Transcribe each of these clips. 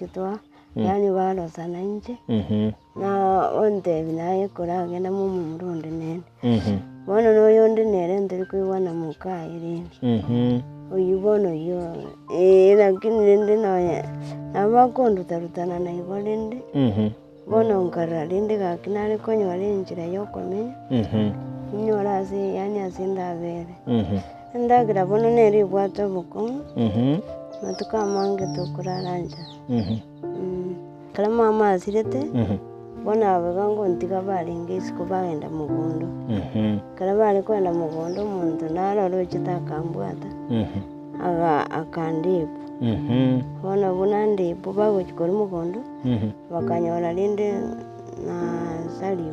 Gochia twa yaani barosana inche, na ontebia naye koragenda momomura onde nere. Bono na oyonde nere ntori koigwana mokaye rende, oyio bono oyio eh lakini rende nonya nabo bakonduta-rutana na igo rende. Bono nkarora rende gaki nare konyora enchera y'okomenya, inyore ase yaani ase ndabere. Endagera bono nere ebwate obokong'u, amatuko amange tokorara nchara. Ekero mama asirete, bono aba iga ngontiga barenge isiko bagenda mogondo. Ekero bare kogenda mogondo omonto naro orochete akambwata, aga akandipa. Bono buna ndipwa bagochia korwa mogondo. Bakanyora rende nasariwe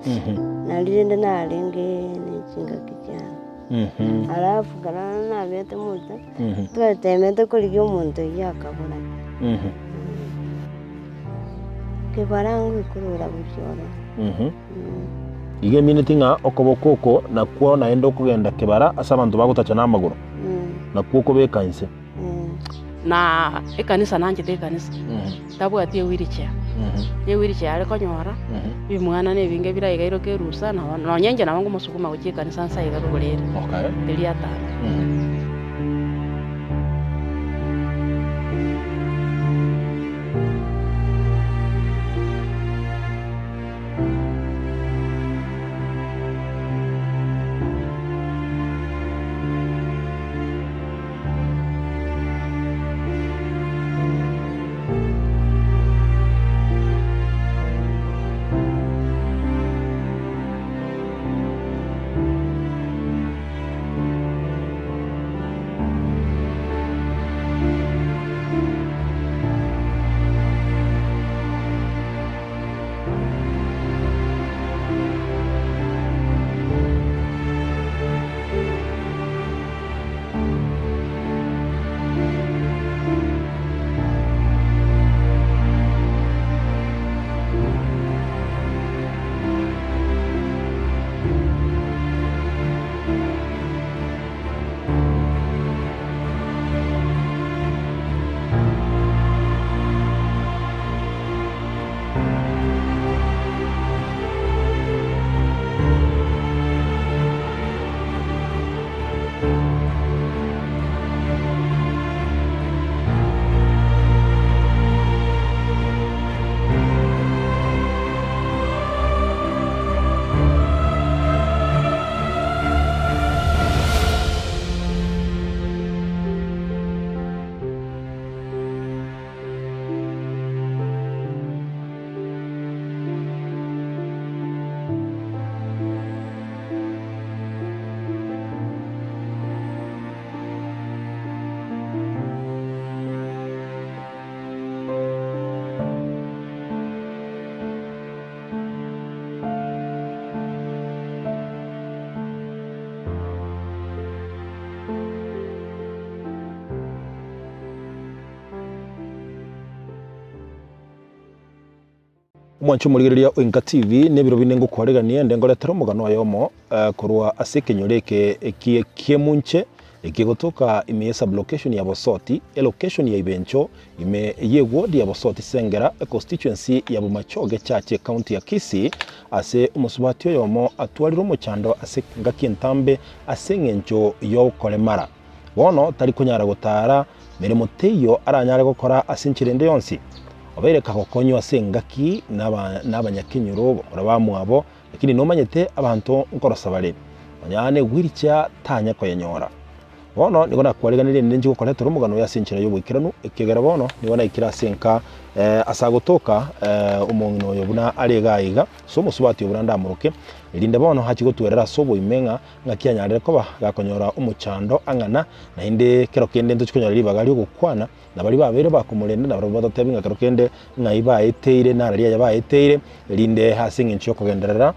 rende, nario rende narenge ne chingaki chiane. Alafu ekero nabete morito, twatemete korigia omonto oyio akabora. Kebarango ekorora gochia ororo. Igo emineti ng'a okoboko oko nakwo naende okogenda kebara ase abanto bagotacha namagoro, nakwo okobeka inse. Na ekanisa nanchete ekanisa, ntabwati ewheelchair, na ewheelchair are konyora, ebimwana na ebinge bire aiga iroke erusa nabo nonye inche nabo ngomosukuma gochia ekanisa nsa iga rogoro ere, eria atara. Omwanche omorigereria o Inka TV, nebiro binde ngokwareganie ende ngoretere omogano oyomo korwa ase ekenyoro eke ekie kiemunche ekegotoka ime ye sublocation ya Bosoti, elocation ya Ibencho, ime ye ward ya Bosoti Sengera, econstituency ya Bomachoge Church ecounty ya Kisii, ase omosubati oyomo atwarire omochando ase engaki entambe ase eng'encho yokoremara. Bono tari konyara gotaara, meremo teiyo aranyare gokora ase enchera ende yonsi. Obeire kagokonywa ase engaki nabanyakenyoro bamura bamwabo, lakini nomanyete abanto nkorosa bare. Nonya negwirichia tanya koyenyora. Bono nigo nakwareganirie rende inche gokoretera omogano oyo ase enchera y'oboikeranu, ekiagera bono nigo naikire ase enka ase agotoka omong'ina oyo buna are iga aiga, ase omosubati oyo buna ndamoroke, erinde bono achie gotwerera ase oboime ng'a Ng'aki anyarire koba gakonyora omochando ang'ana, naende kero kende ntochi konyora ribaga ri'ogokwana na baria babeire bakomorenda, na barabwo batotebi ng'a kero kende ng'ai baeteire nara riaye baeteire, erinde ase engencho y'okogenderera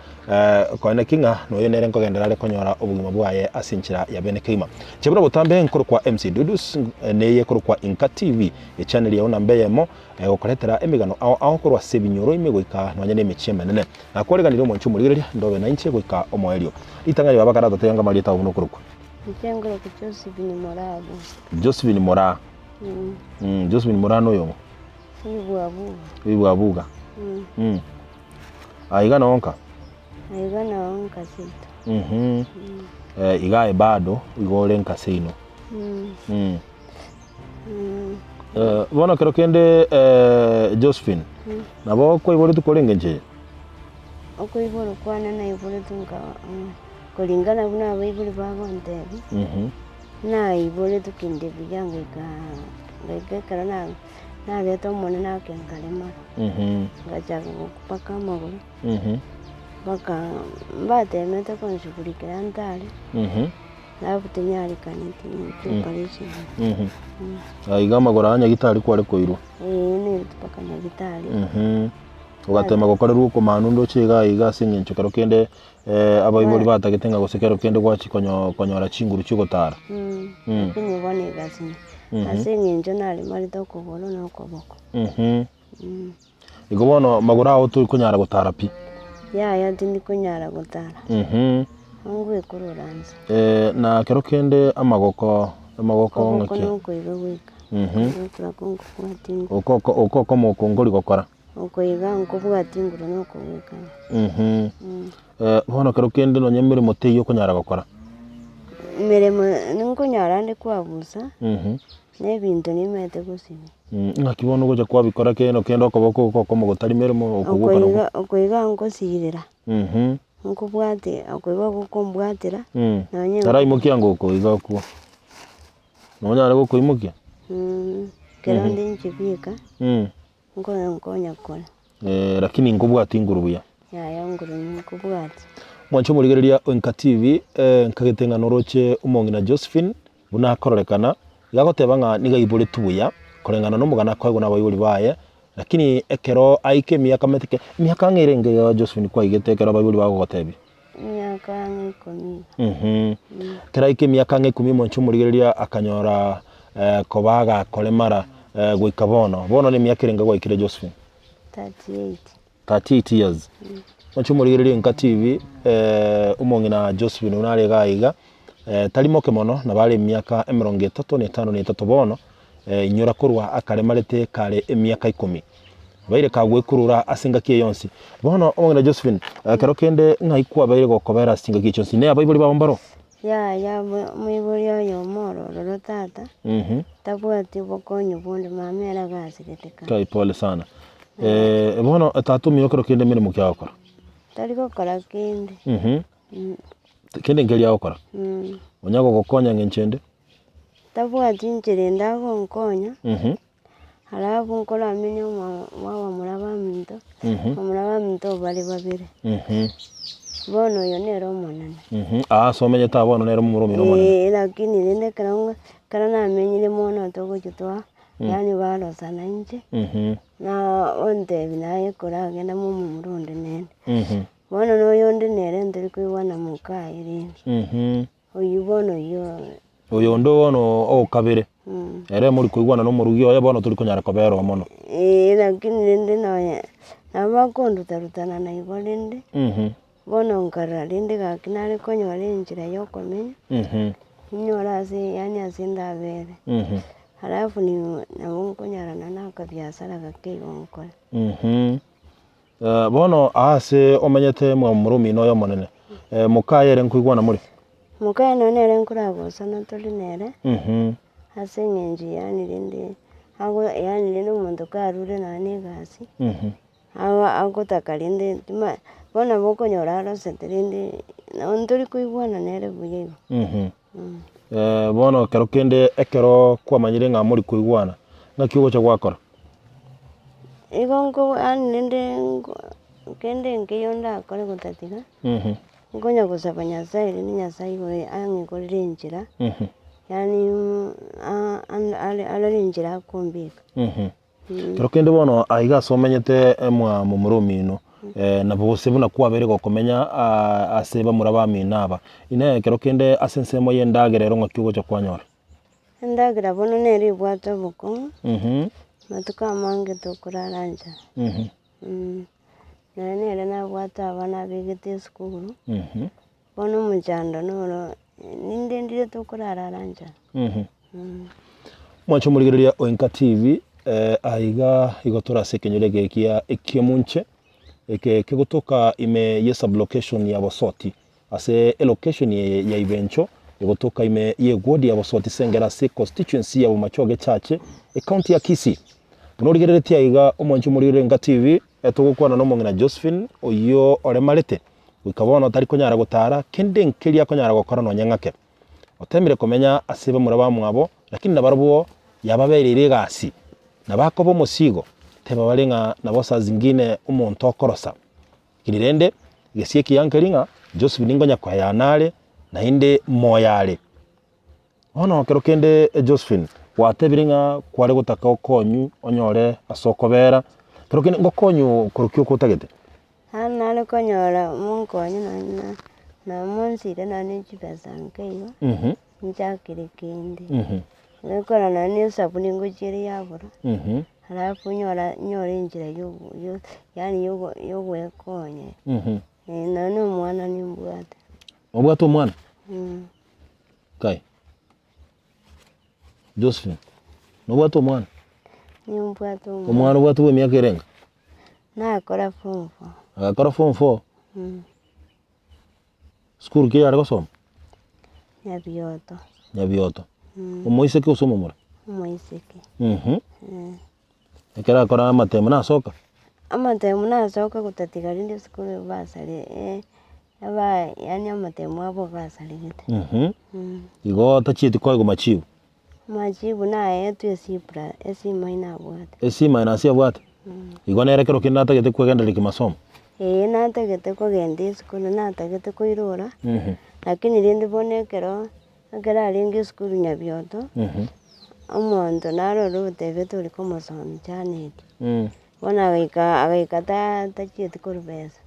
koene ki ng'a noyo nere nkogenderera are konyora obogima bwaye ase enchera ya bene kegima. Inche buna botambe nkorokwa MC Dudus, neye ekorokwa Inka TV, echannel yao namba eyemo, egokoretera emegano ao ao korwa ase ebinyoro ime goika nonya nemechie emenene. Nakwareganirie omonche omorigereria, ndobe nainche goika omoerio. Ritang'ani baba karatatebe ng'a amarieta ao buna okorokwa. Inche nkorokwa Josephine Moraa. Josephine Moraa. Mm. Josephine Moraa noyong'o? Ribwabuga. Ribwabuga. Mm. Aiga noo nka? Aiga noo nka seito. Mhm. Eh, iga aye bado igo ore nka seino. Mm. Mm. Mm. Eh, bono kero kende eh, Josephine, Mm. nabo kwaiboretwe kore engencho eye? Okoiborwa kwane naiboretwe nka mm, koringana buna abaibori bagontebia, Mhm. naiboretwe kende buya ngaika ngaika ekero na nabete omonene ake nkaremara, ngachaka gokwa amagoro, mpaka mbatemete konshughulikera ntare, alafu tinyarekaneti ninche operation. Iga amagoro aya nyagitari kware koirwa? Eeh nairwa mpaka nyagitari. Ogatema gokorerwa okomanu ndoche iga iga ase eng'encho kero kende abaibori batagete ng'a gose kero kende gwachia konyo konyora chinguru chiogotara. Lakini bono egasinya, ase eng'encho naremarete okogoro na okoboko. Igo bono magoro ao tori konyara gotara pi? Yaya tindi konyara gotara, ngwekorora nse. Na kero kende amagoko, amagoko Koboko ng'aki? na okoiga goika, ogokora konkobwati nguru. Oko oko okomo oko nkori gokora? Oko iga nkobwati nguru na okogwekana. Bono kero kende nonye emeremo teiyo okonyara gokora? Emeremo ninkonyara nde kwabusa, na ebinto nimanyete gosibia. Ng'aki bono ogocha kwabikora kende kende okoboko oko okomo gotari meremo oko Oko gokana iga oko iga nkosirera, nkobwate oko iga gokombwatera, nonye. Taraimokia ngoko iga okwo. Nonyare gokoimokia? Ekero nde inche bieka. Nkonya kore. Lakini nkobwati inguru buya. Yaya nguru ninkobwati. Mwanche omorigereria o Enka TV, nkagete ng'a noroche omong'ina Josephine buna akororekana, iga agoteba ng'a nigo aiboretwe buya, koreng'ana nomogano akoegwa nabaibori baye, lakini ekero aika emiaka omanyete ki, emiaka ang'e erenge iga Josephine kwaigete ekero abaibori bagogotebia? Emiaka ang'e ikomi iga. Ekero aika emiaka ang'e ikomi omonche omorigereria akanyora koba agakoremara goika bono. Bono na emiaka erenge gwaikire Josephine? 38. 38 years. Omonche omorigereria Enka TV, omong'ina Josephine buna are igaa iga, tari moke mono, nabo are emiaka emerongo etato na etano na etato bono, inyora korwa akaremarete kare emiaka ikomi. Baire kagwekurura ase engaki eye yonsi. Bono omong'ina Josephine, ekero kende ng'ai kwabeire gokobera ase chingaki echi chionsi? Ne abaibori bao mbaro? Yaya, omoibori oyomo ore ororo tata, tabwati obokonyi bonde, mama ere agasirete kare. Kai pole sana. Bono tata omino kero kende emeremo ki agokora? Tari gokora kende. Kende nkeria agokora? Onya gogokonya eng'encho ende? Tabwati inchera ende agonkonya. Alafu nkoramenye mwa bamura baminto, bamura baminto bare babere. Bono oyo nere omonene. Aa ase omenyete aa bono nere momura omino omonene. Eeh lakini rende ekero ng'a ekero namenyire mono togochia twa yaani barosana inche, na ontebia naye koragenda mwa omomura onde nere. Bono na oyonde nere ntori koigwana mokaye rende. Oyio bono oyio. Oyonde bono o kabere, ere mori koigwana nomorugi oye, bono tori konyara kobera oo mono. Ee, lakini rende nonya nabo bakonduta-rutana na igo rende, bono nkarora rende gaki nare konyora enchera ya okomenya, ninyore ase yaani ase ndabere, alafu nabo nkonyarana na akabiasara gake igo nkore. Bono aase omenyete mwamomura omino oye omonene, mokaye ere nkoigwana more? Mokaye nonya nere nkoragosana tore nere, ase eng'encho yaani rende ago yaani rende omonto karure nonya na egasi, aba agotaka rende tima bono nabo okonyora arosete rende nabo ntori koigwana nere buya igo. Bono ekero kende ekero kwamanyire ng'a mori koigwana, ng'aki ogocha gwakora? Igo nko yaani rende nko kende nkeiyo ndakore gotatiga, nkonya gosaba Nyasaye rende Nyasaye igoro ang'ikorere enchera, yaani arore enchera akombeka. Kero kende bono aiga ase omenyete mwa momura omino, nabo gose buna kwabeire gokomenya ase bamura bamino aba, inee kero kende ase ensemo y'endagera ero ng'aki ogocha kwanyora? Endagera bono nere ebwate obokong'u, amatuko amange tokorara nchara, nonye nere nabwate abana abegete esukuru, bono omochando noro ninde ndire tokorara ara nchara. Mwanche omorigereria o Enka TV. Aiga igo tore ase ekenyoro eke kia Ekiamunche, eke kegotoka ime ye sublocation ya Bosoti, ase elocation eye ya Ibencho egotoka ime ye ward ya Bosoti Sengera ase constituency ya Bomachoge Chache, ecounty ya Kisii. Buna origereretie aiga omwanchi omorigereria Enka TV, togokwana na omong'ina Josephine oyio oremarete goika bono tari konyara gotara kende nkeria akonyara gokora nonye ng'ake. Otemire komenya ase bamura bamwabo, lakini nabarabwo yababereire egasi, na bakoba omosigo, teba bare ng'a nabo saa zingine omonto okorosa. Lakini rende, egesio ekiya nkeri ng'a Josephine nkonya koyana are, naende moyo are. Bono ekero kende Josephine, gwatebire ng'a kware gotaka okonyu onyore ase okobera, ekero kende ngokonyu korwa ki okotagete? Naro nare konyora monkonye nonye na na monsire nonye ne chibesa nke igo, nchakere kende. Gekogera nonye na esabuni ngochiere yabora, alafu nyora nyore enchera yogo yo yaani yogo yogoekonya. Nonye na omwana nimbwate. Obwate omwana? Kai. Josephine, nobwate omwana? Nimbwate omwana. Omwana obwate bwa emiaka erenga? Nakora form four. Agakora form four? Sukuru ki yare gosoma? Nyabioto. Nyabioto. Omoiseke gose omomura? Omoiseke. Ekero akora amatemo nasoka? Amatemo nasoka gotatiga rinde esukuru basare aba yaani amatemo abo basaregete. Igo tachieti koegwa machibu? Amachibu naetwe esi plus esi minor abwate. Esi minor ase abwate? Igo nere kero kende natagete kwegendereria kimasomo? Eeh natagete kogenda esukuru, natagete koirora, lakini rende bono ekero, ekero arenge esukuru Nyabioto, omonto naro ore otebete ore komosomia Janet, bono agaika agaika ta tachieti korwa besa.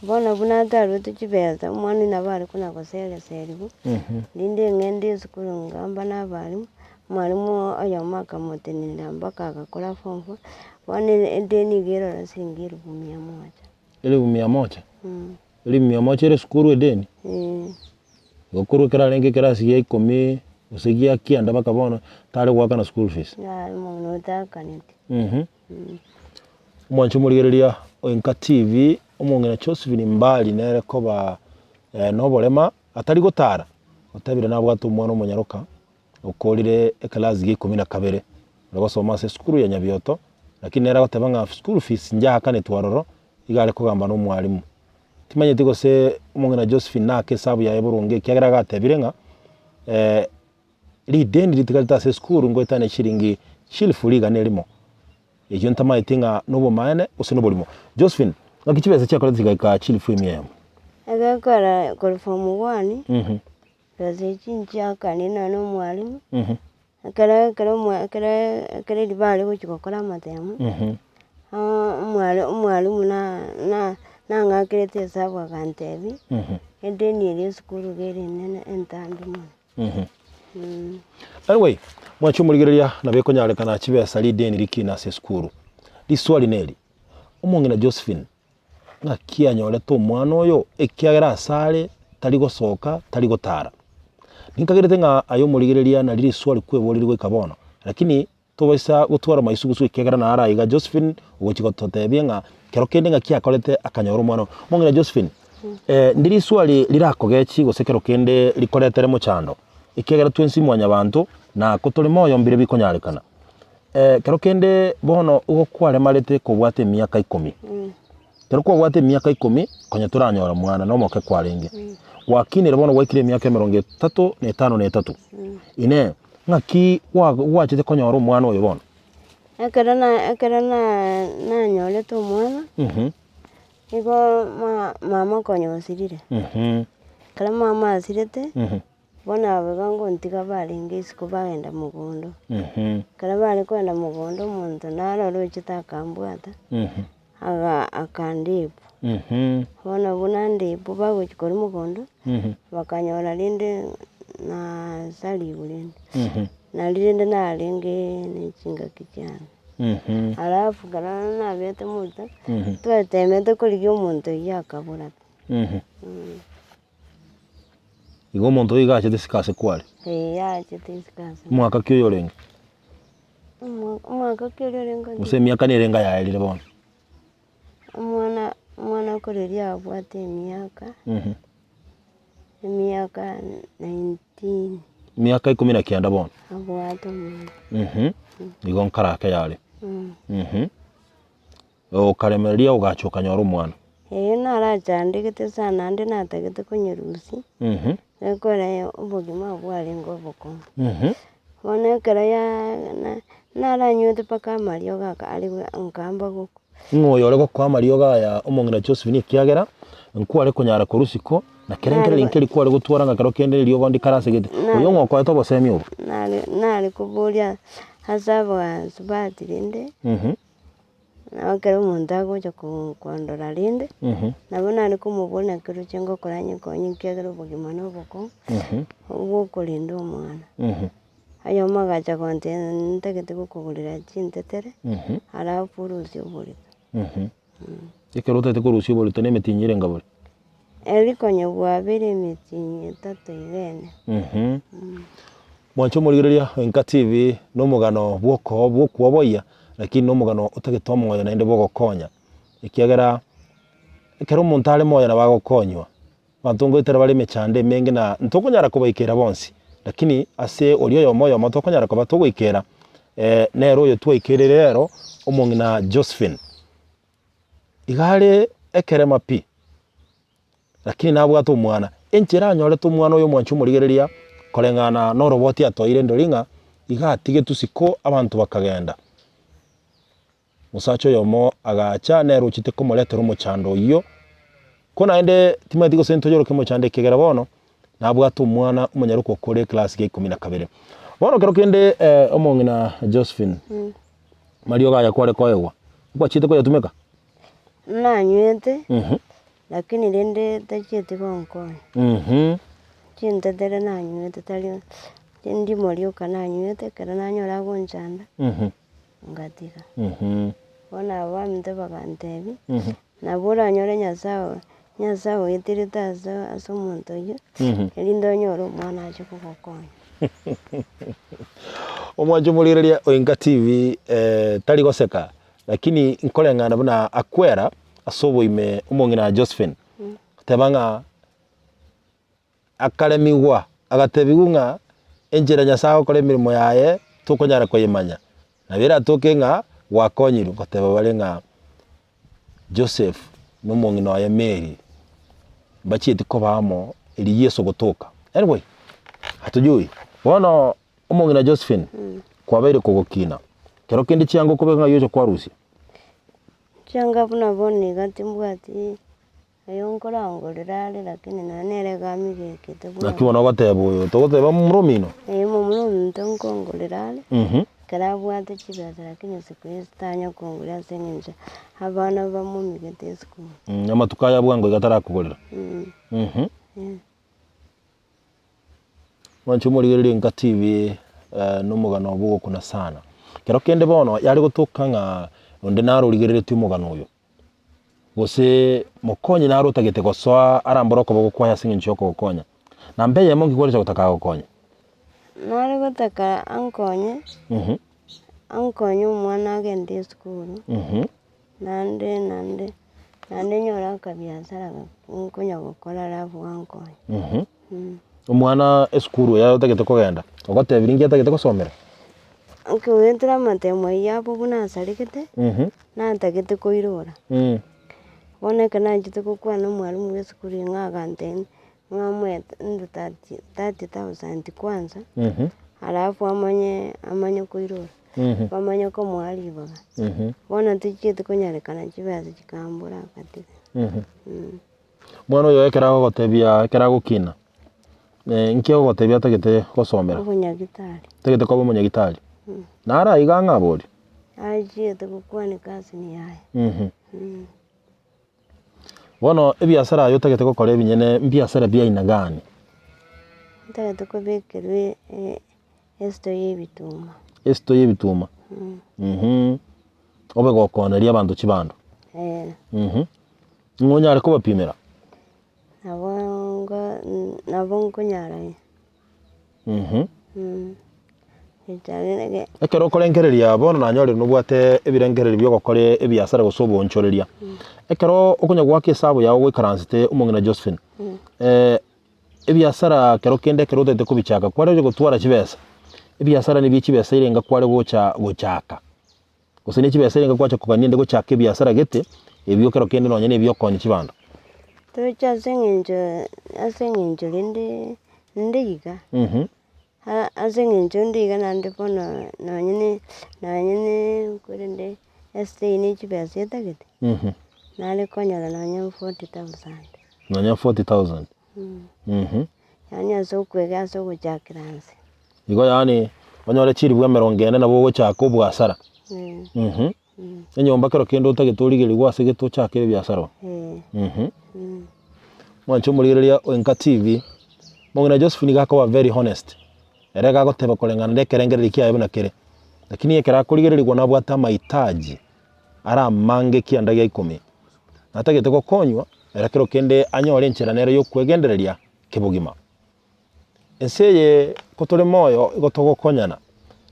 Bono buna atarwete chibesa, omwana oyio nabo are konya gosereseriwa, rinde ng'ende esukuru ngamba na abalimu, omwalimu oyomo akamotenenera mpaka agakora form four, bono edeni iga eroro siringi elifu mia moja. Elifu mia moja? Elifu mia moja ere esukuru edeni? Eeh. Igo korwa ekero arenge ekerasi gia ikomi, gose gia kianda mpaka bono, tare goakana school fees? Yaya omong'ina otakaneti. Omwanche omorigereria o Enka TV, omong'ina Josephine Mbali nere koba noborema atari gotara, otebire nabwate omwana omonyaroka okorire eclass gia ikomi na kabere, ore gosoma ase esukuru ya Nyabioto, lakini nere agoteba ng'a school fees njakanetwe ororo, iga are kogamba na omwalimu. Timanyeti gose omong'ina Josephine nake esabu yaye boronge ekiagera agatebire ng'a rideni ritigarete ase esukuru ngoetania chiringi chilifu rigana erimo. Eyio ntamaeti ng'a nobomaene gose noborimo. Josephine, ng'aki chibesa chiakorete chigaika chilifu emia eyemo? Egekora korwa form one, besa echi nchiakanie nonya na omwalimu, ekero ekero omwa ekero ekero riria bare gochia gokora amatemo, omwari omwalimu na na nang'akerete esabu agantebia, edeni eria esukuru iga ere enene entambe mono. Anyway, mwanche omorigereria nabo ekonyarekana chibesa rideni rikina ase esukuru. Riswali neri, omong'ina Josephine ng'aki anyorete omwana oyo ekiagera asare tari gosoka tari gotara? Ninkagerete ng'a aye omorigereria nari riswali kweboreria goika bono, lakini Tobaisa gotwara maisugusu ekiagera naro aiga Josephine ogochia gototebia ng'a kero kende ng'aki akorete akanyora omwana oyo. Omong'ina Josephine, ndi riswali rirakogechi gose kero kende rikoretere mochando, ekiagera twensi mwanyabanto na ko tore moyo mbire bikonyarekana. Kero kende bono igo kwaremarete kobwate emiaka ikomi, Ekero kwabwate emiaka ikomi, konya toranyora mwana, na omoke kwarenge. Gwakinire bono gwaikire emiaka emerongo etato na etano na etato. Inee! Ng'aki gwa- gwachete konyora omwana oyo bono? Ekero na ekero na nanyorete omwana, nigo ma mama konya osirire. Ekero mama asirete, Bono abwo iga ngontiga barenge isiko bagenda mogondo. Ekero bare kogenda mogondo omonto naro orochete akambwata, aga akandepu. Bono buna ndepu bagochia korwa mogondo, bakanyora rende nasarigwe rende, nari rende narenge ne chingaki chiane. Alafu ekero nabete morito, twatemete korigia omonto oyio akabora pi. Igo omonto oyo iga achete isiko ase kware. Ee, achete isiko ase Omwaka ki oyo orenge? Omwaka ki oria orenge Gose emiaka nere enga yaerire bono? Omwana omwana okoreria abwate emiaka, emiaka 19. Emiaka ikomi na kianda bono. Abwate omwana. Igo nkarake yare. Okaremereria ogacha okanyora omwana. Ee narachandegete sana naende natagete konyerusia, ekero obogima obwo bwarenge obokong'u. Bono ekero naranywete mpaka amariogo aka are nkamba gokwa. Ng'o oyo ore gokoa amariogo aya omong'ina Josephine ekiagera nkware konyara korwa isiko, na kera nkere nkeri kware gotwara ng'a kero kende eriogo ndikarasegete. Oyo ng'o okoete obosemi obo? Nare nare koboria ase abasubati rende. Nabo ekero omonto agocha kondora rende, nabo nare komoboria naki roche ngokora nyekonye ekiagera obogima na obokong'u, obwo okorenda omwana. Oyomo agacha gontebia ntagete gokogorera chintetere, alafu orusie oborito. Ekero otagete korusia oborito na emetienyi erenge bori? Eri konya bwabeire emetienyi etato iga ene. Mwanche omorigereria o Enka TV nomogano bw'okoo bw'okwoboyia, lakini nomogano otagete omoyo naende bw'ogokonya, ekiagera ekero omonto are moyo nabo agokonywa, abanto ngoetera bare emechando emenge na ntokonyara kobaikera bonsi, lakini ase oria oyomo oyomo tokonyara koba togoikera nere oyo twaikerire rero omong'ina Josephine. Iga are ekerema pi, lakini nabwate omwana. Enchera anyorete omwana oyo omwancha omorigereria koreng'ana na oroboti atoeire ndori ng'a iga atigetwe isiko abanto bakagenda. Omosacha oyomo agacha nere ochete komoretera omochando oyio, ko naende timanyeti gose ntoyoroke omochando ekiagera bono nabwate omwana omonyaroku okore eclass ya ikomi na kabere. Bono kero kende omong'ina Josephine, mariogo aya kware koegwa, nkwachiete koyatumeka? Nanywete, lakini rende tachieti gonkonya. Chintetere nanywete tari ndimo rioka nanywete, ekero nanyora agonchanda, ngatiga. Bono abwo baminto bagantebia, nabo oranyore Nyasaye Nyasaye oeterete ase ase omonto oyio, erinde onyore omwana ache kogokonya. Omwancho omorigereria o Enka TV tari goseka, lakini nkoreng'ana buna akwera ase oboime omong'ina Josephine, teba ng'a akaremigwa agatebigwa ng'a enchera Nyasaye agokora emeremo yaye tokonyara koyemanya, nabo eratoke ng'a gwakonyirwe, ngoteba bare ng'a Joseph na omong'ina oye Mary mbachieti koba amo erio Yeso gotoka. Anyway, hatujui. Bono omong'ina Josephine, kwabeire kogokina, kero kende chianga okobeka ng'ai ocha kwarusia? Chianga buna bono iga timbwati oyo nkorangorera are lakini nonya nere iga amigekete buna Naki bono ogoteba oyo, togoteba momura omino? Ee momura ominto nkongorera are, ekero abwate chibesa lakini siku hizi tanya kongorera ase eng'encho abana bamomigete esukuru. Amatuko aya bwango iga tarakogorera. Mwanche omorigererie Enka TV nomogano bogokuna sana. Kero kende bono yare gotoka ng'a onde naro origereretie omogano oyo, gose mokonye naro otagete gosoa arambore okoboko kwaye ase eng'encho ya okogokonya. Namba eyemo nki kwarenge gotaka agokonye? Nare gotaka ankonye, ankonye omwana agende esukuru, naende naende naende nyore akabiasara nkonya gokora alafu ankonye. Omwana esukuru oyo otagete kogenda, ogotebirie nki atagete gosomera? Nkoetera amatemo ayio abo buna asaregete, natagete koirora. Bono ekero nachete gokwana omwalimu bwa esukuru ng'a agantebia ng'a omoe into 30 30,000 kwanza, alafu amanye amanye koirora, bamanye komoa ribaga. Bono tichieti konyarekana chibesa chikambora agatiga. Omwana oyo ekero agogotebia ekero agokina, nki agogotebia atagete gosomera? Obonyagitari. Atagete koba omonyagitari? Naro aiga ang'e abori? Achiete gokwana ekasini yaye. Bono ebiasara aye otagete gokora ebinyene mbiasara bia aina gani? Ntagete kobekerwa esito ya ebituma. Esito ya ebituma? Obe gokoneria abanto chibando? Eh. Ng'o onyare kobapimera? Nabo ngo nabo nkonyara. Ekero okorengereria bono nanyorire nobwate ebirengererio bia ogokora ebiasara gose oboonchoreria. Ekero okonya goaka esabu yago goikaransete omong'ina Josephine, ebiasara kero kende ekero otagete kobichaka kware oche gotwara chibesa, ebiasara nibia chibesa erenga kware gocha gochaka, gose ne chibesa erenga kwacha kogania ende gochaka ebiasara gete, ebio kero kende nonye na ebia okonya chibando. Toche ase eng'encho ase eng'encho rende rende iga. Ase eng'encho ende iga naende bono nonye ne nonye ne korende esitei ne chibesa etagete, nare konyora nonye 40,000. Nonye 40,000. Yaani ase okoega ase ogochakera nse. Igo yaani onyore chilifu emerongo ene nabo ogochaka oboasara. Enyomba kero kende otagete origerigwe ase gete ochakere ebiasara oo. Mwanche omorigereria o Enka TV, Mong'ina Josephine iga akoba very honest, ere iga agoteba koreng'ana na ekerengererio kiaye buna kere, lakini ekero akorigererigwa nabwate amahitaji are amange kianda gia ikomi, natagete gokonywa ere kero kende anyore enchera nere ya okwegendereria kebogima. Ense eye kotore moyo igo togokonyana,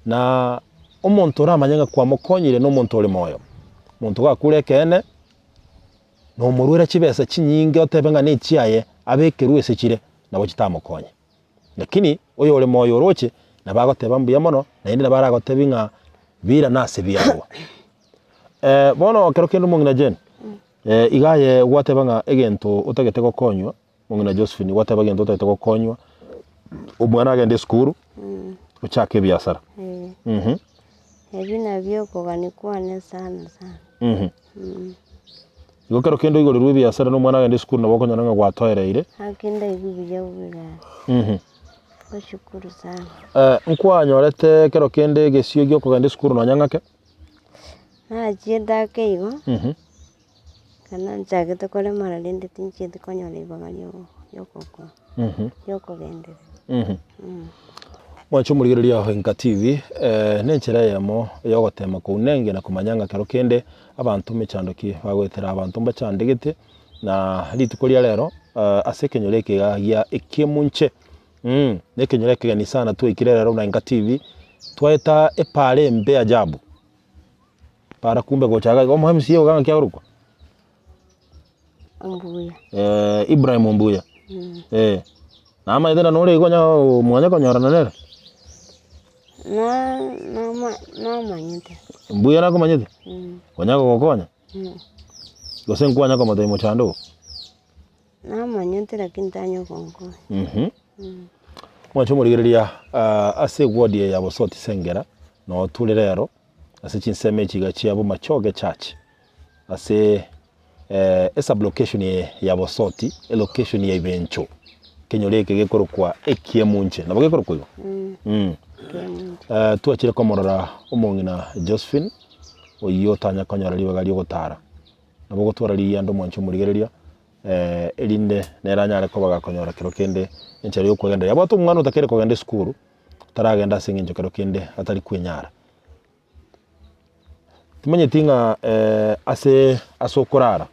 na omonto oramanye ng'a kwamokonyire na omonto ore moyo. Omonto gakure ekeene, nomorwera chibesa chinyinge otebe ng'a nechiaye abekerwe ase chire, nabo chitamokonye. Lakini oyore moyo oroche, nabo agoteba mbuya mono, naende nabo aragotebie ng'a bira nase biarwa. Bono ekero kende omong'ina Jane, iga aye gwateba ng'a egento otagete gokonywa. Omong'ina Josephine gwateba egento otagete gokonywa, omwana agende esukuru, ochake ebiasara. Eh. Ebi nabio okogania kwane sana sana. Igo kero kende oigorerwe ebiasara na omwana agende esukuru nabo okonyora ng'a gwatoereire. Gaki ndaigwe buya bobe gaki. Ngoshukuru sana. Nkwanyorete kero kende egesio gia okogenda esukuru nonya ng'ake? Nachiete ake igo. Ekero nchagete koremara rende tinchieti konyora ribaga riogokora, riokogenderera. Mwanche omorigereria o Enka TV, nenchera eyemo yogotema kounengia na komanya ng'a kero kende abanto mechando ki bagoetera abanto mbachandegete, na rituko ria rero ase ekenyoro eke iga gia ekemunche na ekenyoro ekegeni sana twaikire rero buna Enka TV, twaeta epaara embe ajabu. Para kumbe gocha iga iga omo MC oyo ng'aki akorokwa? Ombuya. Ibrahim Ombuya. Eh, namanyete na nore iga onya mwanya konyorana nere? Na- nama- namanyete. Mbuya nakomanyete? Onya gogokonya? Gose nkwanya komotebia mochando oo? Namanyete lakini tanya gonkonya. Mwanche omorigereria ase eward eye ya Bosoti Sengera, noo tore rero. Ase chinsemo echi iga chia Bomachoge Church ase esublocation ya Bosoti, elocation ya Ibencho, ekenyoro eke gekorokwa Ekiemunche, nabo gekorokwa igo? Twachire komorora omong'ina Josephine, oyio otanya konyora ribaga riogotara, nabo ogotwara rigiya omwanche omorigereria, erinde nere anyare koba gakonyora kero kende enchera ya okogendereria. Abwate omwana otakeire kogenda esukuru. Taragenda ase engencho kero kende atari kwenyara. Timanyeti ng'a ase ase okorara,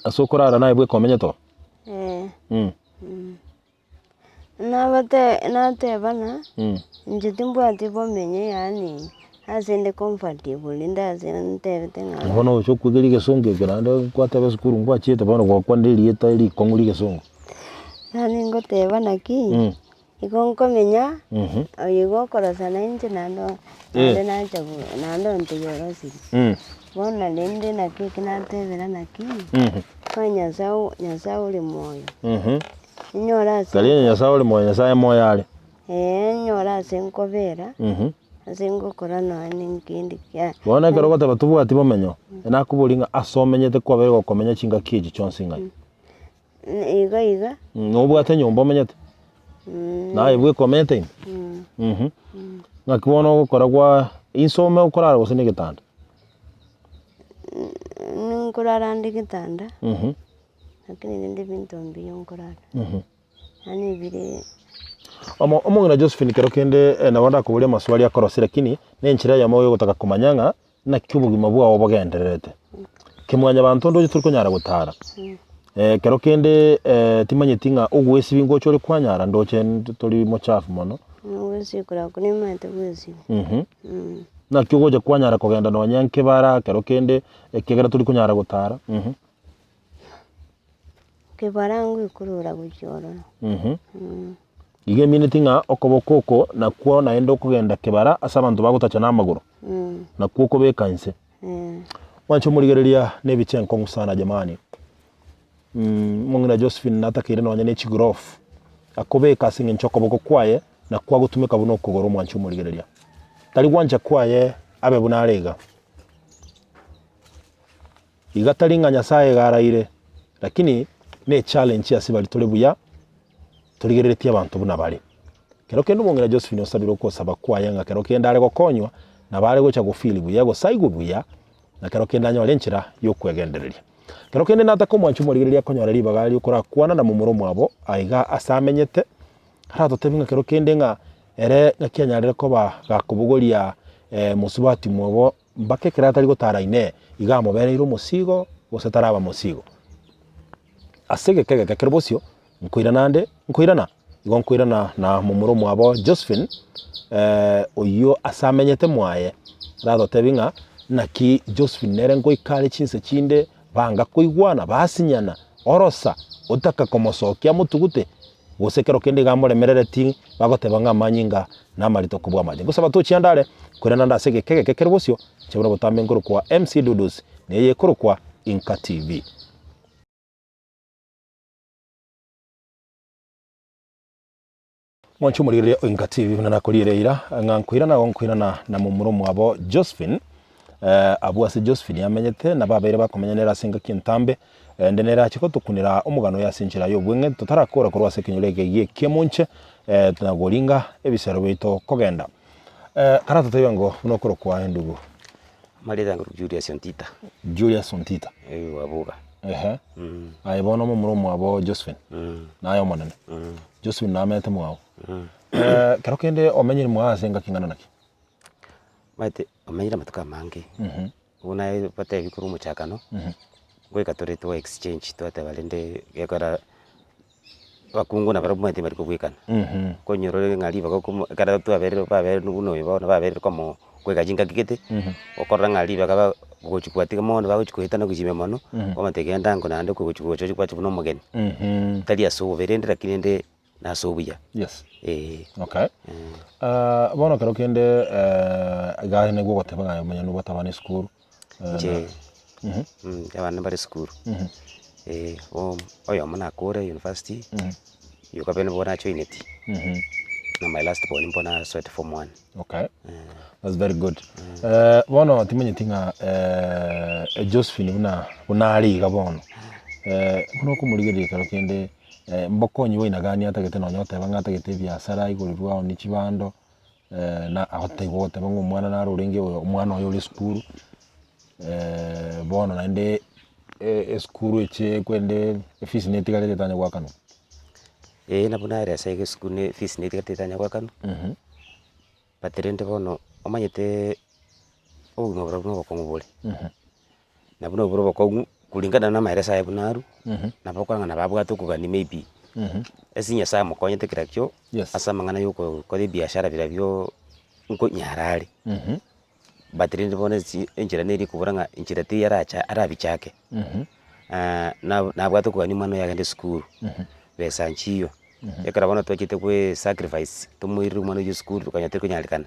ase okorara naye bweka omenyete oo? Eh. Nabate nateba ng'a, inche timbwati bomenyo yaani ase inde comfortable rinde ase ntebete ng'a. Bono oche okwegeria egesongo eke naende kwateba esukuru ngwachiete bono gwakwanire erieta rikong'u ri'egesongo. Yaani ngoteba naki, igo nkomenya, oyo igo okorosana inche naende o- naende nacha go- naende ontebia orosirie. Bono rende naki eki natebera naki, onye Nyasae o- Nyasae ore moyo, inyore ase Tari onye Nyasae ore moyo, Nyasae moyo are. Eeh, inyore ase nkobera, ase ngokora nonya nkende kia. Bono ekero ogoteba tobwati bomenyo, nakoboria ng'a ase omenyete kwabeire gokomenya chingaki echi chionsi ng'ai? Iga iga. Nobwate enyomba omenyete? Naye bweka omenyete ime? Mhm. Ng'aki bono ogokora gwa inse ome okorara gose na egetanda? Nkorara nde egetanda, lakini rende ebinto mbiya nkorara. Yaani bire. Omo omong'ina Josephine kero kende nabo ndakoborie amaswali akorosia lakini na enchera eyemo yogotaka komanya ng'a Naki obogima bwao bogendererete? Kemwanyabanto ndoche tori konyara gotara. Ekero kende timanyeti ng'a ogwesibia ngocha ore kwanyara ndoche tori mochafu mono. Ogwesikora okwo nimanyete gwesibia. Naki ogocha kwanyara kogenda nonya nkebara ekero kende, ekiagera tori konyara gotara. Kebara ngoikurura gochia ororo. Iga emineti ng'a okoboko oko nakwo naende okogenda kebara ase abanto bagotacha na amagoro, nakwo okobeka inse. Mwanche omorigereria na ebicha enkong'u sana jamani. Omong'ina Josephine natakeire nonye ne chiglove, akobeka ase eng'encho okoboko kwaye nakwo agotumeka buna okogoro omwanche omorigereria. Tari gwancha kwaye abe buna are iga. Iga tari ng'a Nyasaye iga araire, lakini ne echallenge ase baria tore buya, torigereretie abanto buna bare. Kero kende omong'ina Josephine osabire okosaba kwaye ng'a kero kende are gokonywa, nabo are gocha go feel buya gose aigwe buya, na kero kende anyore enchera yokwegendereria. Kero kende nataka omwanchi omorigereria akonyora ribaga riokorakwana na momura omwabo aiga ase amenyete, aratotebie ng'a kero kende ng'a ere ng'aki anyarire koba gakobogoria mosubati omwabo Mpaka ekero atari gotara inee, iga amobereire omosigo, gose taraba mosigo? Ase egeka egeke kere bosio, nkoirana ande, nkoirana, igo nkoirana na momura omwabo Josephine, oyio ase amenyete mwaye, aratotebi ng'a naki Josephine nere ngoika are chinse chinde, banga koigwana, basinyana, orosa, otaka komosokia amotugute, Gose kero kende iga amoremerereti, bagoteba ng'a amanyinga namarito kobua amache. Gose abatochi ande are, korende ande ase egeka egeke kere bosio, inche buna botambe nkorokwa MC Dudus, na eye ekorokwa Inka TV. Mwanche omorigereria o Inka TV buna nakoriire eira, ng'a nkoirana igo nkoirana na momura omwabo Josephine, abwo ase Josephine amenyete, nabo ababeire bakomenya nere ase engaki entambe, Ende nere ache gotokunera omogano oye ase enchera y'obweng'e, totarakora korwa ase ekenyoro eke gi'ekemonche, na goringa ebisero biaito kogenda. Karatotebie ango buna okorokwa endugu? Amarieta yango Julius Ontita. Julius Ontita. Eh, wabuga. Ehe. Aye bono momura omwabo Josephine. Naye omonene. Josephine namenyete mwao. Kero kende omenyire mwao ase engaki ing'ana naki? Omanyete, omenyire amatuko amange. Buna batebi korwa omochakano, ngoika tore twa exchange twateba rende gekora abakungu nabarabwo omanyete mbari kobwekana, okonyora ore ng'a ribaga okomo ekero twaberire baberire buna oyo bono baberire komo goika chingaki gete, okorora ng'a ribaga ba gochi kwatiga mono bagochi koetana gochia ime mono, omanyete genda ango naende okogochi gocha ochi gwacha buna omogeni, tari ase obobe rende lakini rende nase obuya. Yes. Eeh. Okay. Ah, bono ekero kende iga nigo ogoteba ng'a omonyene obwate abana esukuru. Inche abana mbare esukuru, bo oyomo nakore university, oyo kabere nigo najoineti, na my last born mbono asoete form one. Okay. That's very good. Bono timanyeti ng'a Josephine buna buna are iga bono, buna okomorigereria ekero kende Mbokonyi bwainagani atagete nonya goteba ng'a atagete ebiasara aigorirwe aonie chibando, na agotebiwa goteba ng'a omwana naro orenge oyo omwana oye ore esukuru, bono naende esukuru eche kwende efees netigarete etanya goakanwa. Eeh nabo naeresa iga esukuru ne efees netigarete etanya goakanwa, but rende bono omanyete obogima borobwo na obokong'u bore. Na buna obore obokong'u kulingana na amaereso aye buna arwe, nabo okora ng'a nabo abwate okogania maybe, ase Nyasaye amokonyete kera kio, Yes. ase amang'ana ya okokora ebiashara birabio nkonyara are. But rende bono esi enchera nere ekobora ng'a enchera teiyo aracha arabichake, na nabwate okogania omwana oye agende esukuru, besa nchiyo, ekero bono twachete koe sacrifice tomoirere omwana oywo esukuru tokanya teri konyarekana.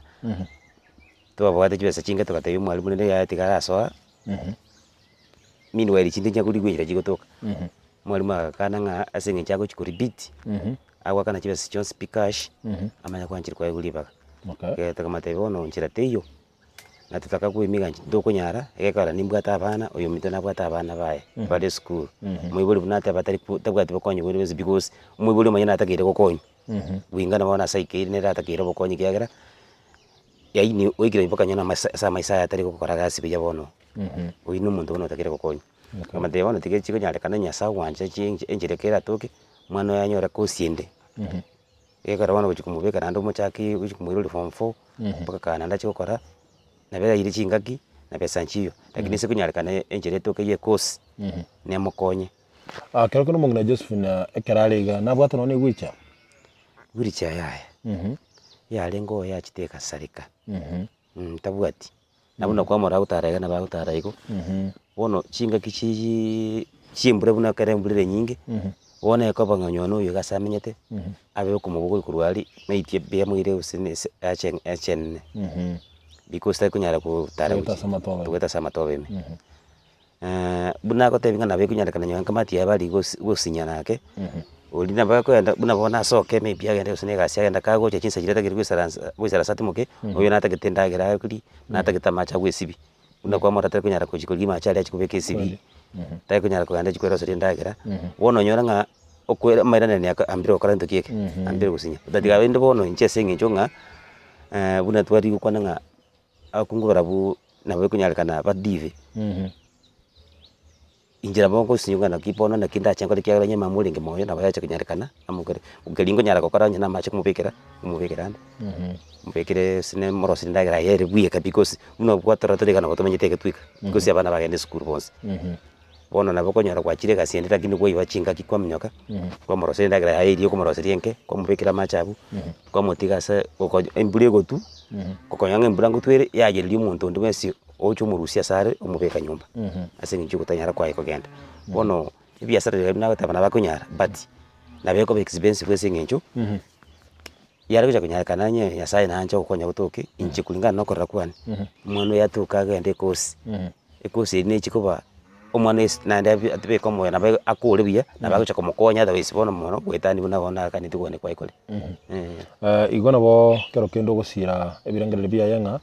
Twabwate chibesa chinke togatebia omwalimu rende yaya tiga arasoa, meanwhile chinde nchiakorigwa enchera chigotoka. Omwalimu agakana ng'a ase eng'encho agochi ko repeat, agoakana chibesa chionsi pi cash, amanye koancherwa kwaegwa ribaga. Okay. Ekero tokamotebia bono nchera teiyo, na totaka koimiga inche ntokonyara, egekogera nimbwate abana, oyo ominto nabwate abana baye, bare esukuru. Omoibori buna ateba tari ko tabwati bokonyi bonde bwensi because, omoibori omonyene natakeire gokonywa, bwingana bono ase aikeire nere atakeire obokonyi ekiagera. Yaani oikire mpaka onye namasa ase amaiso aye atari gokora gasi buya bono, oyio na omonto bono otakeire gokonywa. Nkamotebia bono tiga chikonyarekana Nyasaye ogwancha chi enchera eke eratoke, omwana oyo anyore course ende. Ekero bono ogochi komobeka naende omochake ochi komoira ore form four, mpaka kaa naende achie gokora, nabo eraire chingaki, na besa nchiyo. Lakini ase konyarekana enchera etoke ya ecourse, nemokonye. Ekero kende omong'ina Josephine ekero are iga, nabwate nonya ne wheelchair? Wheelchair yaya. Yarenge oyo yachete egasareka, tabwati. Na buna kwamorora agotara iga nabo agotara igo, bono chingaki chiiii chiembura buna ekero embura ere enyinge, bono ekoba ng'a onye noyo iga ase amenyete, abe okomobogoria korwa aria, maiti biamoire gose na ase ache achenene, because tari konyara gotara Goeta ase amatobe. goeta ase amatobe ime. Buna agotebi ng'a nabo ekonyarekana nonye nkamati yaye bari gosi gosinyana ake, oria nabo akoenda buna bono asoke maybe agende gose na egasi agenda kagocha chinsa chiria atagete goisaransa goisaransa atimoke, oyo natagete endagera arie, natagete amache agwesibia, buna kwamorora tari konyara gochia korigia amache aria achie kobeka esibie, tari konyara kogenda achie kweroseria endagera, bono onyore ng'a okoira amairaneri aka ambire gokora gento ki eke, ambire gosinya. Otatiga rende bono inche ase eng'encho ng'a buna twari gokwana ng'a. Abakungu barabwo nabo ekonyarekana badive, inche nabo ngosinywa naki bono naki ndache nkore ekiagera onye mama orenge moyo nabo yacha konyarekana amokore, keria nkonyara gokora onye na amache komobekera, komobekera ande, mobekere ase ne moroserie endagera yaye ere bweka because buna gwatorora tore iga nabo tomanyete egetweka, because abana bagenda esukuru bonsi. Bono nabo okonyora gwachire egasi ende lakini kwaiba chingaki kwaminyoka, kwamoroseria endagera yaye eria okomoroseria enke, kwamobekera amache abwo, kwamotiga ase gokonya embura egotwa, gokonyora ng'a embura ngotwa ere, yayereria omonto onde bwensi ocha omorusia ase are omobeka nyomba, ase eng'encho yogotanyara kwaye kogenda. Bono ebiasara biria nagoteba nabo akonyara but nabo ekoba expensive ase eng'encho, yare gocha konyarekana onye Nyasaye naanche gokonya gotoke, inche kulingana na okorora kwane, omwana oyo atoke agende ekosi. Ekosi eria nechi koba omwana esi naende abe atebeke omoyo nabo akore buya, nabo agocha komokonya otherwise bono mono goetania buna bono akaneti kogania kwaye kore eh. Igo nabo kero kende ogosira ebirengererio biaye ng'a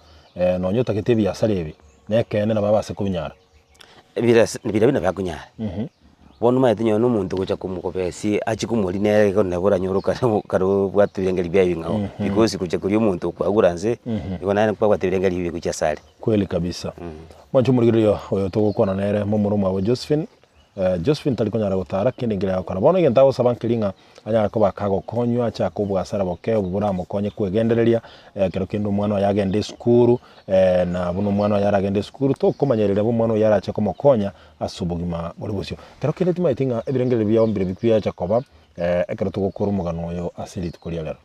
nonye otagete ebiasara ebi, nekeene nabo abase kobinyara. Ebirasi biria nabo akonyara, bono omanyete nonye na omonto ogocha komokobesi achie komoria nere igo nabo oranyore okare kare obwate ebirengererio biaye ebing'ao, because gocha koria omonto okwagura nse, igo naende kwabwate ebirengererio ebibe gochia asare. Kweli kabisa. Mwanche omorigereria oyo togokwana nere momura omwabo Josephine. Josephine tari konyara gotara kende nkeri agokora. Bono egento agosaba nkeri ng'a anyare koba kagokonywa achake obwasara boke obo boramokonye kwegendereria ekero kende omwana oye agende esukuru na buna omwana oye aragende esukuru tokomanyereria bo omwana oyio arache komokonya ase obogima bore bosio. Ekero kende timanyeti ng'a ebirengererio biao mbire biacha koba ekero togokora omogano oyo ase rituko ria rero.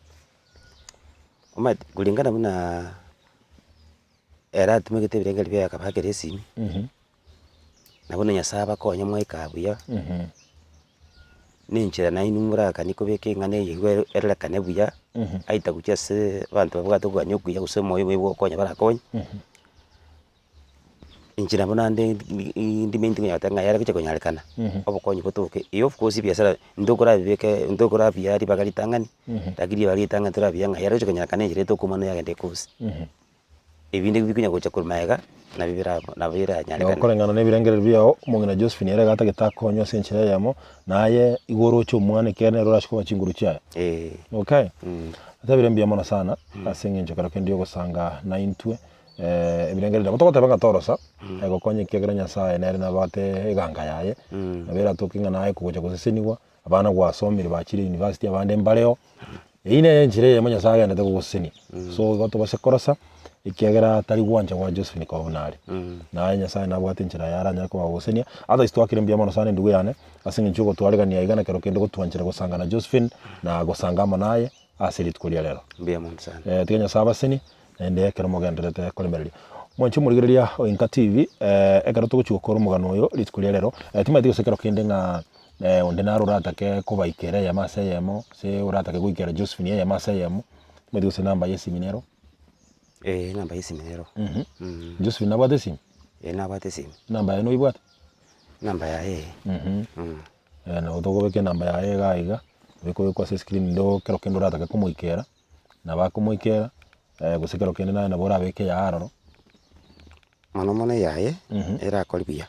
Omanyete kulingana buna. Ere atumegete ebirengererio biaye akabakera esimi, na bono Nyasaye abakonye mwaika buya, na enchera nainwe morakanie kobeka eng'ana eye igo erorekane buya, aita gochia ase abanto babwate okogania okuya gose omoyo omuya bwa ogokonya barakonye, inche nabo naende ndimanyete konya goteba ng'a yare gochia konyarekana, obokonyi botoke. Eeh of course ebiasara ntokorabibeke ntokorabia ribaga ritang'ani, lakini ribaga ritang'ani torabiaa ng'a yare gochia konyarekana enchera etokomana yagenda ekosi. Ebinde bikonya gocha korwa magega, nabio bira nabo biranyarekane. Koreng'ana nebirengererio biao, omong'ina Josephine ere iga atagete akonywe ase enchera eyemo, na aye igo oroche omwana ekiagera nere orache koba chinguru chiaye. Eeh. Okay? Atabire mbuya mono sana, ase eng'encho kero kende ogosanga naintwe, ebirengererio nabo togoteba ng'a torosa, egokonya ekiagera Nyasaye nere nabwate eganga yaye, nabo eratoke ng'a naye kogocha gosesenigwa, abana gwasomire bachire university abande mbareo, Eyio nere enchera eyemo Nyasae agenderete kogosesenia. So igo tobase korosa, ekiagera tari gwancha gwa Josephine koba buna are. Naye Nyasae nabwate enchera yaye aranyare koba kogosesenia. Otherwise twakire mbuya mono sana endugu yane, ase eng'encho yogotwaregania iga na kero kende gotwanchera gosanga na Josephine, na gosanga amo naye, ase rituko ria rero. Mbuya mono sana. Tiga Nyasae abasenie, naende ekero mogendererete koremereria. Mwanche omorigereria o Inka TV, ekero togochia gokora omogano oyo rituko ria rero, timanyeti gose kero kende ng'a onde naro oratake kobaikera eyemo ase eyemo, gose oratake goikera Josephine eyemo ase eyemo, timanyeti gose enamba ya esimi nero. Eeh enamba ya esimi nero. Josephine nabwate esimi? Eeh nabwate esimi. Enamba yaye noyebwate? Enamba yaye eeh. Nabo tokobeka enamba yaye iga iga, ekobekwa ase escreen ndo kero kende oratake komoikera. Nabo akomoikera, gose kero kende naye nabo orabeke eyaye aroro. Mono mono eyaye, erakore buya,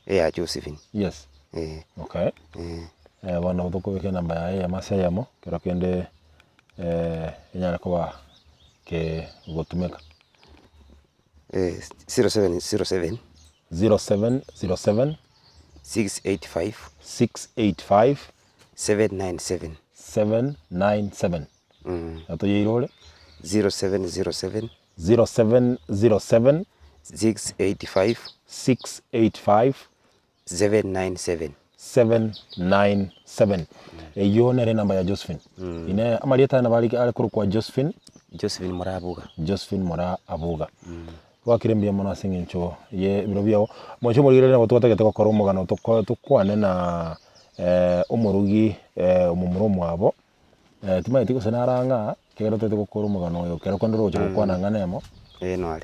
eya Josephine. Yes. Eh. Okay. Eh. Bono nabo tokobeka enamba yaye eyemo ase eyemo, kero kende enyare koba kegotumeka. 0707. 0707. 685. 685. 797. 797. Na toyeirore. 0707. 0707. 685. 685. 797. 797. Eyio nere enamba ya Josephine. Inee, amarieta aye nabo arike are korokwa Josephine? Josephine Moraa Abuga. Josephine Moraa Abuga. Gwakire mbuya mono ase eng'encho ye ebiro biao. Moche omorigereria nabo twatagete gokora omogano toko tokwane na omorugi omomura omwabo, timanyeti gose nare ang'e aa, ekero totagete gokora omogano oyo ekero kende oroche gokwana ang'ana emo. Ee nore.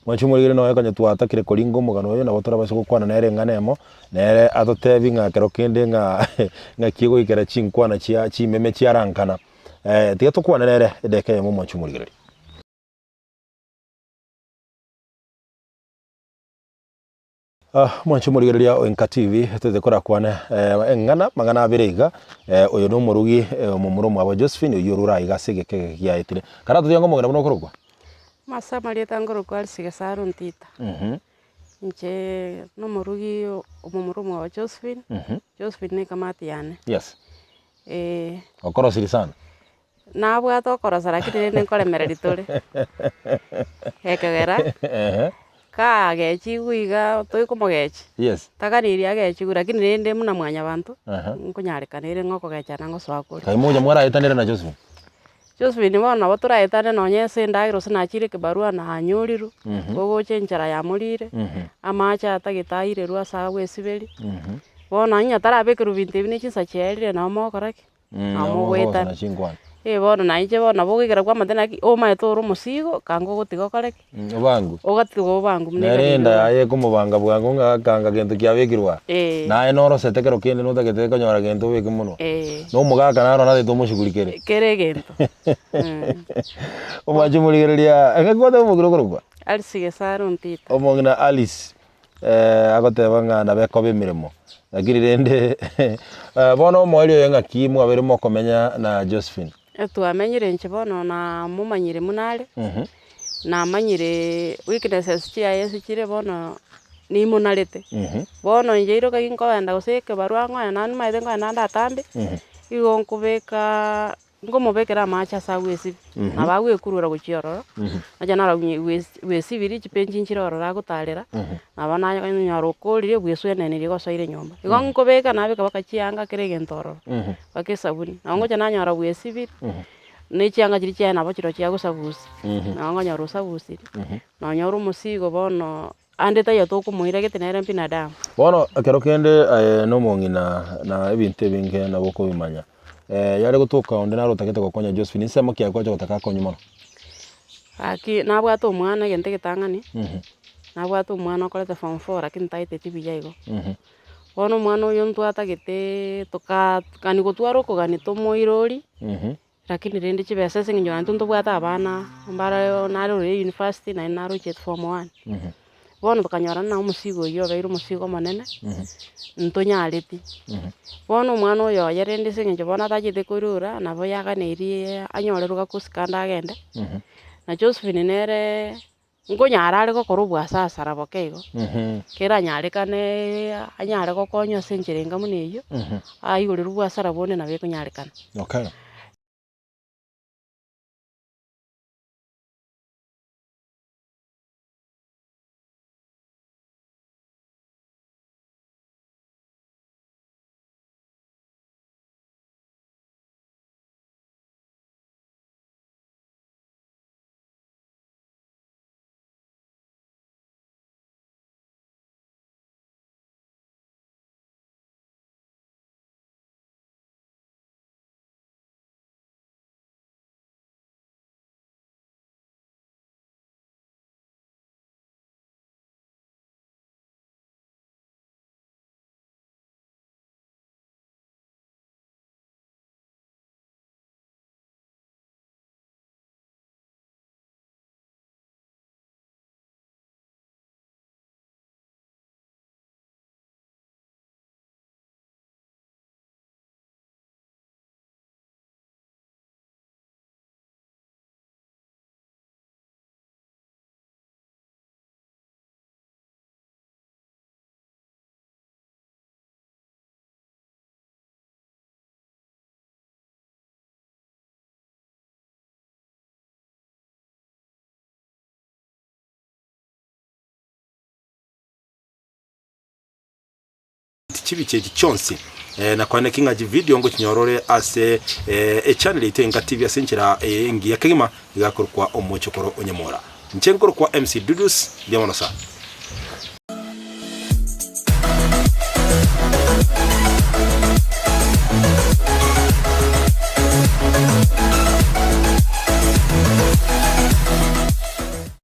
Mwanche omorigereria nonya konya twatakire koringa omogano oyo nabo torabase gokwana nere eng'ana emo, nere atotebi ng'a ekero kende ng'a ng'aki egoikera chinkwana chia chimeme chiarankana. Tiga tokwane nere edageka eyemo mwanche omorigereria. Mwanche omorigereria o Enka TV, totete korakwane eng'ana amang'ana abere iga, oyo na omorugi omomura omwabo Josephine oyio orure aiga ase egeka eke giaetire. Karatotiga ng'a omogeni buna okorokwa? Ase amarieta nkorokwa Alice Gesaro Ntita. Inche nomorugi omomura omwabo Josephine, Josephine na ekamati yane. Yes. Okorosirie sana? Nabwate okorosa lakini rende nkoremereria tore, ekegera, kagechigwe iga toikomogechi, Yes. taganeirie agechigwe lakini rende buna mwanyabanto, nkonyarekana ere ng'a okogechana ngosoa kore. Kaye mocha mwaraetanire na Josephine? Josephine bono nabo toraetane nonye ase endagera gose nachire ekibarua nanyorirwe, kogocha enchara yamorire, amache atagete airerwe ase agwesiberia, bono onye tarabekerwa binto ebi ne chinsa chiaerire nabo mogokora ki? Nabo mogoetana chinkwana. Eh bono na inche bono nabo ogoikera kwamate naki omanyete ore omosigo kanga ogotiga okore ki? Obangwe. Ogatiga obangwe buna Nere egari enda ere. yaye ekomobanga bwango ng'a akanga gento kiabekirwe aa. Eh. Naye norosete kero kende notagete konyora gento obeke monwa. Eh. Na omogaka naro natagete omoshugurikere. Kera egento. Omwanche omorigereria, engaki gwateba omong'ina okorokwa? Alice Gesare Ontita. Omong'ina Alice. Agoteba ng'a nabo ekoba emeremo, lakini rende bono omoerio oye ng'aki mwabeire mokomenya na Josephine? Twamenyire inche bono namomanyire buna are, namanyire weaknesses chiaye ase chire bono nimonarete. Bono inche iroka ginkogenda gose ekebarua ngoenda naende nimanyete nkoenda ande atambe, igo nkobekaa. Nkomobekera amache ase agwesibia, nabo agwekurura gochia ororo, nacha naro bwesibirie chipenchi nchire ororo agotarera, nabo nanyora okorire bwesuenenerie gosoire nyomba. Igo nkobeka nabeka mpaka chianga kera egento ororo, mpaka esabuni. Nabo ngocha nanyora bwesibirie, na echianga chiria chiaye nabo chirochio agosabusia, nabo nkonyora osabusirie, nonyora omosigo bono. Ande taiyo tokomoira gete nere mbinadamu. Bono ekero kende aye nomong'ina na ebinto ebinge nabo okobimanya. Yare gotoka onde naro otagete gokonya Josephine, ensemo ki aye kwacha gotaka akonywe mono? Gaki nabwate omwana egento egetang'ani, nabwate omwana okorete form four lakini taeteti buya igo. Bono omwana oyo ntwatagete toka kani gotwara okogania tomoirori. Lakini rende chibesa ase eng'encho naintwe ntobwate abana mbare nare ore university naende nare ochiete form one. Bono tokanyora ng'a omosigo oyio obeire omosigo omonene, ntonyareti. Bono omwana oyo oye rende ase eng'encho bono atachete koirora, nabo yaganeirie anyorerwe gakosi kande agende, na Josephine nere Nkonyara are gokora obwasasara boke igo, keranyarekane anyare gokonywa ase enchera enga buna eyio, aigorerwe obwasara bonde nabo ekonyarekana. Okay. Chibicha echi chionsi na koeneki ng'a chividio ngochinyora ore ase echannel yaito Enka TV ase enchera eye engiya kegima iga akorokwa Omochokoro o Nyamora. Inche nkorokwa MC Dudus, mbuya mono sana.